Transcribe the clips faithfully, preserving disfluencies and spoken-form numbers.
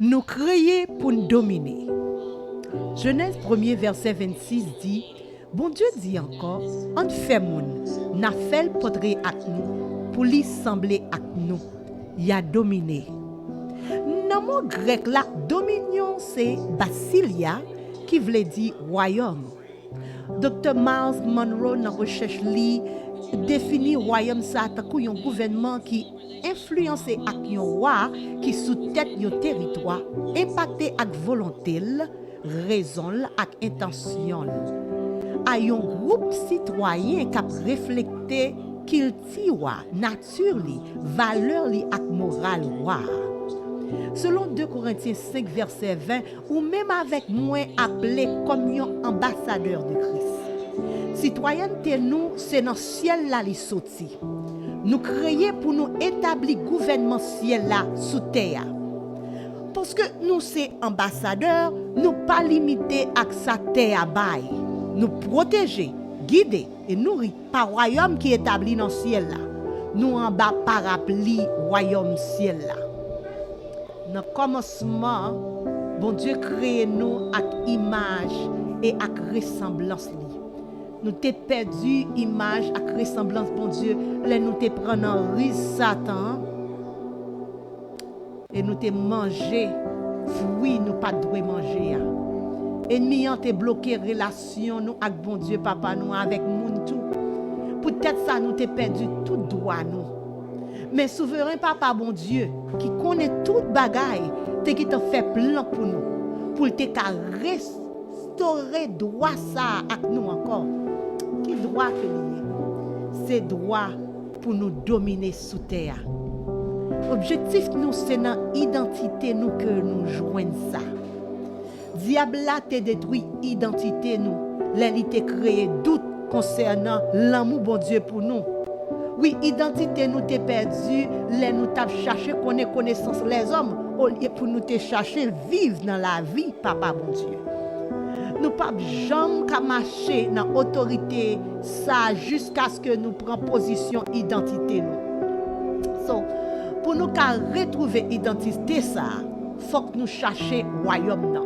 Nou kreye pou n domine. Jenèz premye vèsè vennsis di, Bondye di ankò, ann fè moun, n a fè l pòtre ak nou, pou li sanble ak nou. Y a domine. Nan mo grèk la, dominion se basilia, ki vle di wayòm. Doktè Myles Munroe nan rechèch li defini wayòm sa a tankou yon gouvènman ki enfliyanse ak yon wa ki sou tèt yon teritwa, enpakte ak volonte l, rezon l ak entansyon l. A yon gwoup sitwayen k ap reflekte kilti wa, nati li, valè li ak moral wa a. Selon de Korentyen senk vèsè ven, ou menm avèk mwen aple kòm yon anbasadè de Kris. Sitwayènte nou se nan syèl la li soti. Nou kreye pou nou etabli gouvènman syèl la sou tè a. Paske nou se anbasadè, nou pa limite ak sa tè a bay. Nou pwoteje, gide e nouri pa wayòm ki etabli nan syèl la. Nou anba parapli wayòm syèl la. Nan kòmansman, Bondye kreye nou ak imaj e ak resanblans li. Nou te pèdi imaj ak resanblans Bondye lè nou te pran nan riz Satan an e nou te manje fwi nou pa t dwe manje a. Ènmi an te bloke relasyon nou ak Bondye Papa nou avèk moun tou. Poutèt sa, nou te pèdi tout dwa nou. Men Souveren Papa Bondye, ki konnen tout bagay, te gentan fè plan pou nou, pou l te ka restore dwa sa a ak nou ankò. Ki dwa ke li ye? Se dwa pou nou domine sou tè a. Objektif nou se nan idantite nou ke nou jwenn sa. Dyab la te detwi idantite nou lè li te kreye dout konsènan lanmou Bondye pou nou. Wi, idantite nou te pèdi lè nou t ap chache konnen konesans lèzòm olye pou nou te chache viv nan lavi Papa Bondye. Nou p ap janm ka mache nan otorite sa a jiskaske nou pran pozisyon idantite nou. So, pou nou ka retwouve idantite sa a, fòk nou chache wayòm nan.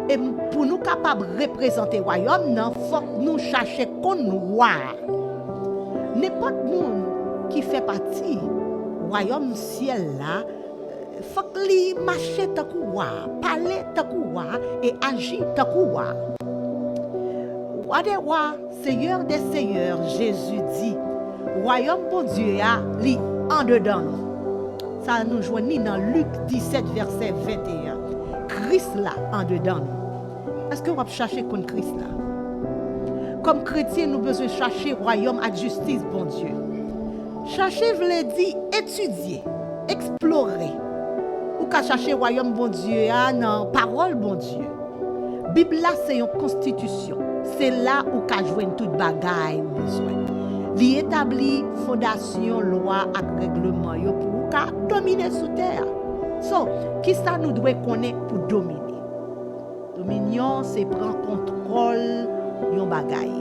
E pou nou kapab reprezante wayòm nan, fòk nou chache konn wa a. Nenpòt moun ki fè pati wayòm syèl la, fòk li mache tankou wa a, pale tankou wa a e aji tankou wa a. Wa dè wa, Seyè dè seyè, Jezi di, wayòm Bondye a, li andedan nou. Sa nou jwenn li nan Lik disèt, vèsè venteyen. Kris la andedan nou. Èske w ap chache konn Kris la? Kòm kretyen, nou bezwen chache wayòm ak jistis Bondye. Chache vle di etidye, eksplore. Ou ka chache wayòm Bondye a nan pawòl Bondye. Bib la se yon konstitisyon. Se la ou ka jwenn tout bagay ou bezwen. Li etabli fondasyon lwa ak règleman yo pou ou ka domine sou tè a. So, kisa nou dwe konnen pou domine? Dominion se pran kontwòl yon bagay.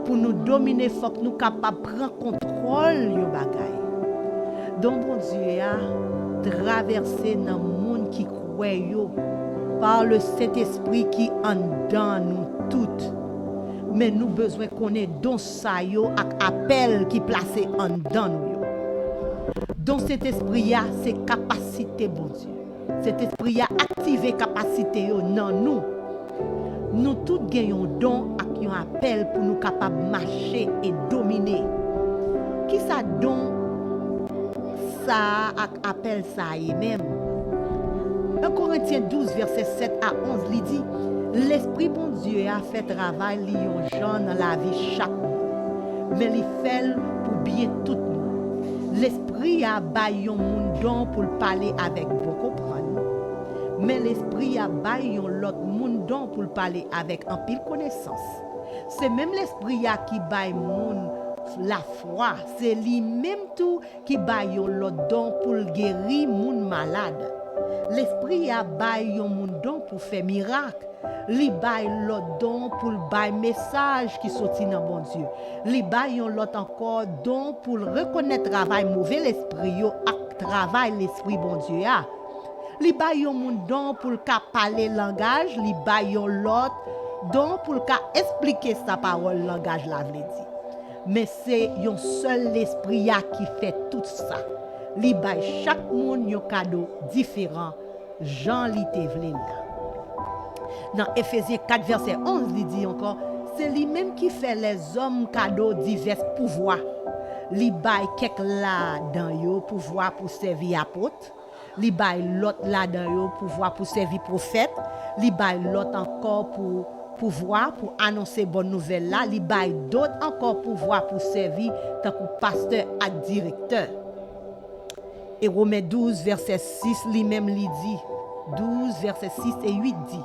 Pou nou domine, fòk nou kapab pran kontwòl yon bagay. Don Bondye a travèse nan moun ki kwè yo pa le Sentespri ki anndan nou tout. Men nou bezwen konnen don sa yo ak apèl ki plase anndan nou yo. Don Sentespri a se kapasite Bondye. Sentespri a aktive kapasite yo nan nou. Nou tout gen yon don ak yon apèl pou nou kapab mache e domine. Kisa don sa a ak apèl sa a ye menm? En Korentyen douz, vèsè sèt a onz, li di, Lespri Bondye a fè travay li yon jan nan lavi chak moun, men li fè l pou byen tout moun. Lespri a bay yon moun don pou l pale avèk bon konprann, men Lespri a bay yon lòt moun don pou l pale avèk anpil konesans. Se menm Lespri a ki bay moun lafwa, se li menm tou ki bay yon lòt don pou l geri moun malad. Lespri a bay yon moun don pou fè mirak. Li bay lòt don pou l bay mesaj ki soti nan Bondye. Li bay yon lòt ankò don pou l rekonèt travay move lespri yo ak travay Lespri Bondye a. Li bay yon moun don pou l ka pale langaj, li bay yon lòt don pou l ka esplike sa pawòl langaj la vle di. Men se yon sèl Lespri a ki fè tout sa. Li bay chak moun yon kado diferan, jan li te vle l la. Nan Efezyen kat vèsè onz, li di ankò, se li menm ki fè lèzòm kado divès pouvwa. Li bay kèk ladan yo pouvwa pou sèvi apot, li bay lòt ladan yo pouvwa pou sèvi pwofèt, li bay lòt ankò pou pouvwa pou anonse bòn nouvèl la, li bay dòt ankò pouvwa pou sèvi tankou pastè ak direktè. E Women douz, vèsè sis, li menm li di, douz, vèsè sis e uit di,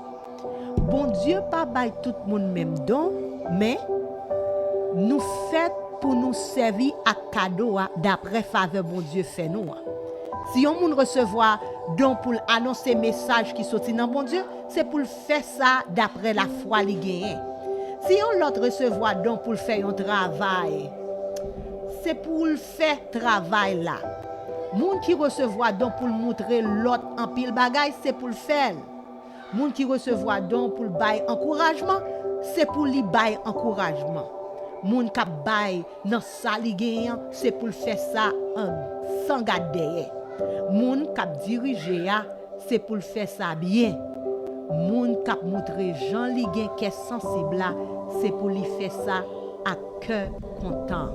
Bondye pa bay tout moun menm don, men nou fèt pou nou sèvi ak kado a dapre favè Bondye fè nou an. Si yon moun resevwa don pou l anonse mesaj ki soti nan Bondye, se pou l fè sa dapre lafwa li genyen. Si yon lòt resevwa don pou l fè yon travay, se pou l fè travay la. Moun ki resevwa don pou l moutre lòt anpil bagay, se pou l fè l. Moun ki resevwa don pou l bay ankourajman, se pou li bay ankourajman. Moun k ap bay nan sa li genyen an, se pou l fè sa an, san gad dèyè. Moun k ap dirije a, se pou l fè sa byen. Moun k ap moutre jan li gen kè sansib la, se pou li fè sa ak kè kontan.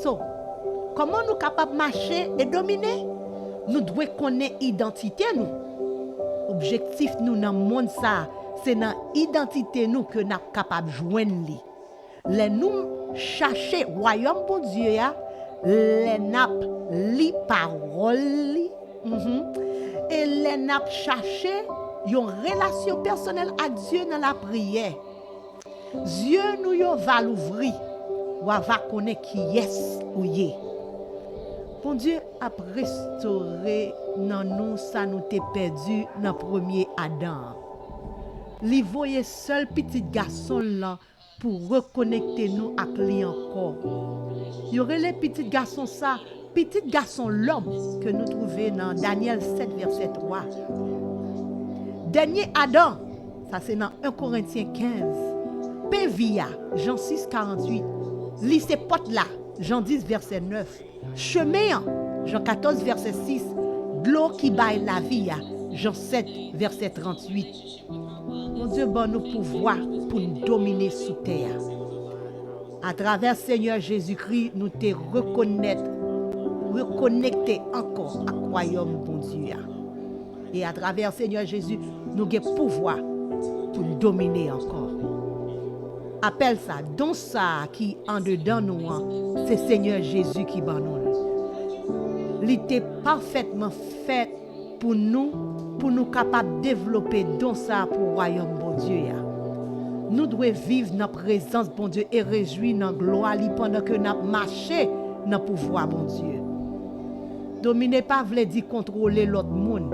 So, kòman nou kapab mache e domine? Nou dwe konnen idantite nou. Objektif nou nan mond sa a, se nan idantite nou ke n ap kapab jwenn li. Lè nou chache wayòm Bondye a, lè n ap li pawòl li, mhm, e lè n ap chache yon relasyon pèsonèl ak Dye nan lapriyè, zye nou yo va louvri, w a va konnen kiyès ou ye. Bondye ap restore nan nou sa nou te pèdi nan premye Adan an. Li voye sèl pitit gason l lan pou rekonekte nou ak li ankò. Yo rele pitit gason sa pitit gason lòm ke nou twouve nan Danyèl sèt vèsè twa. Dènye Adan, sa se nan en Korentyen kenz. Pen vi a, Jan sis karanntuit. Li se pòt la, Jan dis vèsè nèf. Chemen an, Jan katòz vèsè sis. Dlo ki bay lavi a, Jan sèt vèsè tranntuit. Bondye ban nou pouvwa pou n domine sou tè a. Atravè Senyè Jezikri, nou te rekonèt, rekonekte ankò ak wayòm Bondye a. E atravè Senyè Jezi, nou gen pouvwa pou n domine ankò. Apèl sa, don sa a ki andedan nou an, se Senyè Jezi ki ban nou l. Li te pafètman fèt pou nou, pou nou kapab devlope don sa a pou wayòm Bondye a. Nou dwe viv nan prezans Bondye e rejwi nan glwa li pandan ke n ap mache nan pouvwa Bondye. Domine pa vle di kontwole lòt moun,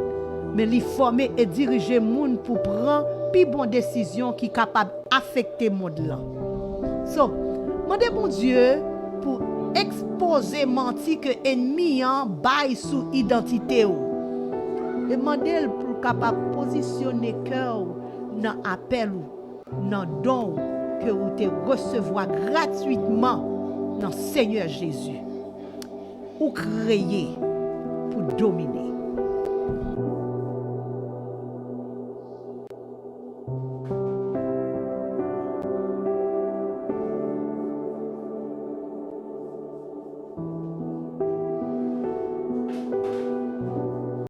men li fòme e dirije moun pou pran pi bon desizyon ki kapab afekte mond lan. So, mande Bondye pou ekspoze manti ke ènmi an bay sou idantite w. E mande l pou l kapab pozisyone kè w nan apèl ou, nan don w ke ou te resevwa gratwitman nan Senyè Jezi. Ou kreye pou domine.